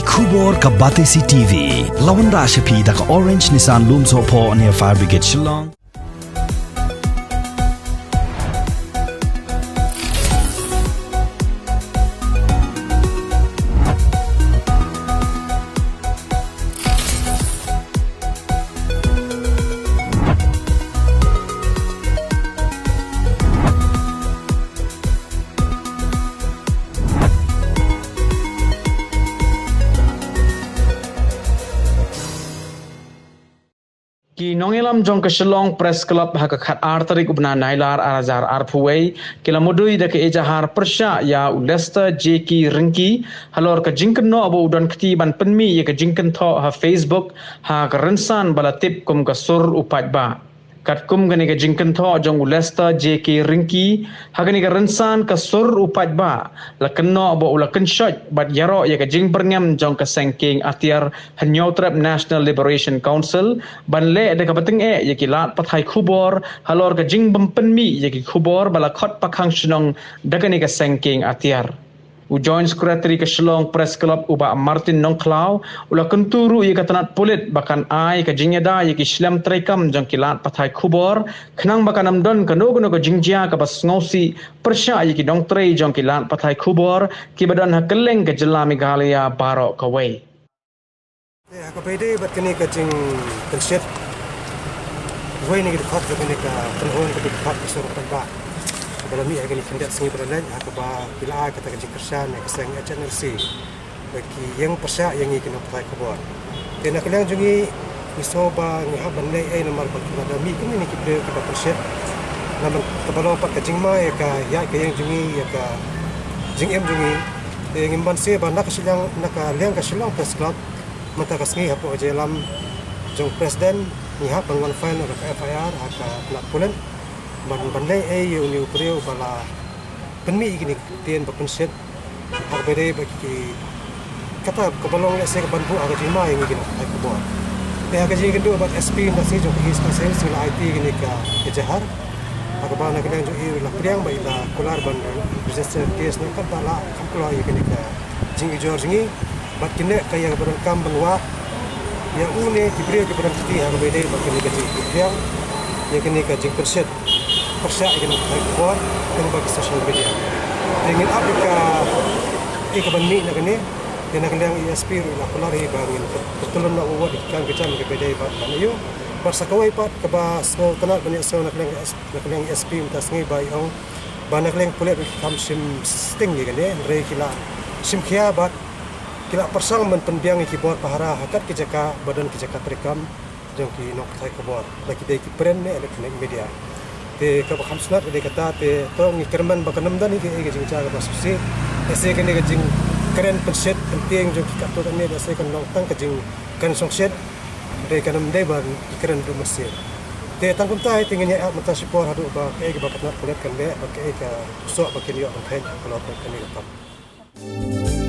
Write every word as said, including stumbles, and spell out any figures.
Khubor ka Batesi T V. La wanrah sha phi da ka Orange Nissan Lumsohphoh near Fire Brigade Shillong. Ki nongïalam jong ka Shillong Press Club ha ka khatar tarik u bnai Nailar ar hajar arphew wei, ki la mudui da ka ejahar pyrshah ïa u Lester J K Ryngki halor ka jingkynnoh ba u don kti ban pynmih ïa ka jingkynthoh ha Facebook ha ka rynsan ba la tip kum ka Sur u Paidbah. Katkum kane ka jingkynthoh jong u Lester J K Ryngki, ha kane ka rynsan ka Sur u Paidbah la kynnoh ba u la kynshoit bad ïaroh ïa ka jingbyrngem jong ka seng kieng atiar Hynñiewtrep National Liberation Council ban leh da kaba tyngeh ïa ki lad pathai khubor halor ka jingbym pynmih ïa ki khubor ba la khot pakhang shnong da kane ka seng kieng atiar. U Joint Secretary ka Shillong Press Club, u Bah Martin Nongkhlaw, u la kyntu ruh ïa ka tnat pulit ba kan ai ka jingïada ïa ki shlem treikam jong ki lad pathai khubor, khnang ba kan ym don kano kano ka jingjia kaba sngewsih pyrshah ïa ki nongtrei jong ki lad pathai khubor kiba don ha kylleng ka jylla Meghalaya baroh kawei. Te ha kaba ïadei bad kane ka jingpynshit, wei na ki dkhot jong kane ka kynhun ka dkhot ka Sur u Paidbah, kaba la mih ha kane ka khyndiat sngi ba la leit, ha kaba ki la ai kata ka jingkyrshan na ka seng H N L C ba ki ïeng pyrshah ïa ngi ki nongpathai khubor. Te na ka liang jong ngi, ngi sngew ba ngi hap ban leh ei namar ba ki la da mih kumne ki briew kiba pynshit. Namar kaba long pat ka jingma ïa ka ïaid ka ïeng jong ngi, ïa ka jingim jong ngi. Te ngim banse ba na ka Shillong, na ka liang ka Shillong Press Club, mynta ka sngi hapoh ka jingïalam jong President, ngi hap ban wan file ïa ka F I R ha ka tnat pulit ban, ban leh ei ïa une u briew ba la pynmih ïa kine ki ktien ba pynshit ha kaba ïadei bad ki, kata kaba long lehse kaban buh ha ka jingma ïa ngi ki nongpathai khubor. Te ha ka jingïakynduh bad S P mynta sngi jong ka East Khasi Hills, ngi la aiti ïa kane ka ejahar ha kaba na ka liang jong i la pdiang ba i la kular ban register case, namar ba la kham kloi ïa kane ka jingujor jong ngi. Bad kine ka ïa kaba donkam ban wad ïa une ki briew kiba don kti ha kaba ïadei bad kane ka jingpynbiang ïa kane ka jingpynshit pyrshah ïa kane ka khubor lyngba ki social media. Te ngin ap ïa ka, ïa kaban mih na kane. Te na ka liang i S P ruh i la kular hi ba ngin pynlong na u wat ïa ki kam ki jam kaba ïadei bad kane ïa u. Bad sa kawei pat kaba sngewtynnat ban ïa sngewthuh na ka liang i S P, na ka liang i S P mynta sngi ba i ong ba na ka liang pulit ruh ki kham shim sting ïa kane, hynrei ki la shim khia bad ki la pyrshang ban pynbiang ïa ki bor pahara ha kat ki jaka ba don ki jaka treikam jong ki nongpathai khubor, lada ki dei ki print ne electronic media. Te kaba kham sngewtynnat ka dei kata, te to ngi kyrmen ba kan ym don hi kaei ka jingjia kaba sngewsih. Lehse kane ka jingkren pynshit pyntieng jong ki katto katne lehse kan long tang ka jingkren shongshit, hynrei kan ym dei ban kren ruh mynsiem. Te tang kumta hi te ngin ïa ap mynta shipor haduh ba kaei kaba ka tnat pulit kan leh, ba kaei ka soh ba kin ïoh ban theh halor kane ka kam.